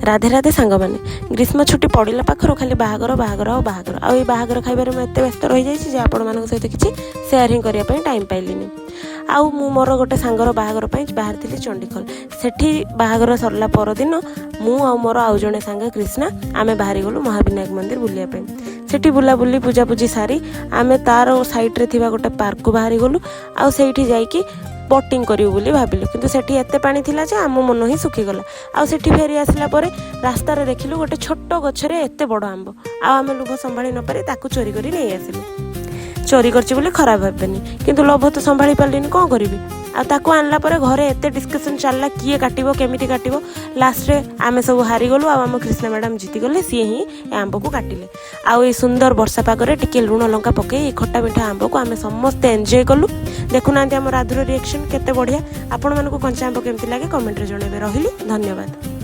ରାଧେ ରାଧେ ସାଙ୍ଗମାନେ। ଗ୍ରୀଷ୍ମ ଛୁଟି ପଡ଼ିଲା ପାଖରୁ ଖାଲି ବାହାଘର, ବାହାଘର ଆଉ ବାହାଘର। ଆଉ ଏଇ ବାହାଘର ଖାଇବାରେ ମୁଁ ଏତେ ବ୍ୟସ୍ତ ରହିଯାଇଛି ଯେ ଆପଣମାନଙ୍କ ସହିତ କିଛି ସେୟାର ହିଁ କରିବା ପାଇଁ ଟାଇମ୍ ପାଇଲିନି। ଆଉ ମୁଁ ମୋର ଗୋଟେ ସାଙ୍ଗର ବାହାଘର ପାଇଁ ବାହାରିଥିଲି ଚଣ୍ଡିଖୋଲ। ସେଠି ବାହାଘର ସରିଲା ପରଦିନ ମୁଁ ଆଉ ମୋର ଆଉ ଜଣେ ସାଙ୍ଗ କ୍ରିଷ୍ଣା, ଆମେ ବାହାରିଗଲୁ ମହାବିନାୟକ ମନ୍ଦିର ବୁଲିବା ପାଇଁ। ସେଠି ବୁଲାବୁଲି, ପୂଜାପୂଜି ସାରି ଆମେ ତାର ସାଇଡ଼୍ରେ ଥିବା ଗୋଟେ ପାର୍କକୁ ବାହାରିଗଲୁ। ଆଉ ସେଇଠି ଯାଇକି ବୋଟିଂ କରିବୁ ବୋଲି ଭାବିଲୁ, କିନ୍ତୁ ସେଠି ଏତେ ପାଣି ଥିଲା ଯେ ଆମ ମନ ହିଁ ଶୁଖିଗଲା। ଆଉ ସେଠି ଫେରି ଆସିଲା ପରେ ରାସ୍ତାରେ ଦେଖିଲୁ ଗୋଟେ ଛୋଟ ଗଛରେ ଏତେ ବଡ଼ ଆମ୍ବ। ଆଉ ଆମେ ଲୋଭ ସମ୍ଭାଳି ନପାରି ତାକୁ ଚୋରି କରି ନେଇ ଆସିଲୁ। ଚୋରି କରିଛି ବୋଲି ଖରାପ ଭାବିବେନି, କିନ୍ତୁ ଲୋଭ ତ ସମ୍ଭାଳି ପାରିଲିନି, କ'ଣ କରିବି? ଆଉ ତାକୁ ଆଣିଲା ପରେ ଘରେ ଏତେ ଡିସ୍କସନ୍ ଚାଲିଲା, କିଏ କାଟିବ, କେମିତି କାଟିବ। ଲାଷ୍ଟରେ ଆମେ ସବୁ ହାରିଗଲୁ ଆଉ ଆମ କୃଷ୍ଣା ମ୍ୟାଡ଼ାମ୍ ଜିତିଗଲେ। ସିଏ ହିଁ ଏ ଆମ୍ବକୁ କାଟିଲେ। ଆଉ ଏଇ ସୁନ୍ଦର ବର୍ଷା ପାଗରେ ଟିକେ ଲୁଣ ଲଙ୍କା ପକେଇ ଏଇ ଖଟା ମିଠା ଆମ୍ବକୁ ଆମେ ସମସ୍ତେ ଏନ୍ଜୟ କଲୁ। ଦେଖୁନାହାନ୍ତି ଆମ ରାଧୁର ରିଆକ୍ସନ୍ କେତେ ବଢ଼ିଆ। ଆପଣମାନଙ୍କୁ କଞ୍ଚା ଆମ୍ବ କେମିତି ଲାଗେ, କମେଣ୍ଟରେ ଜଣାଇବେ। ରହିଲି, ଧନ୍ୟବାଦ।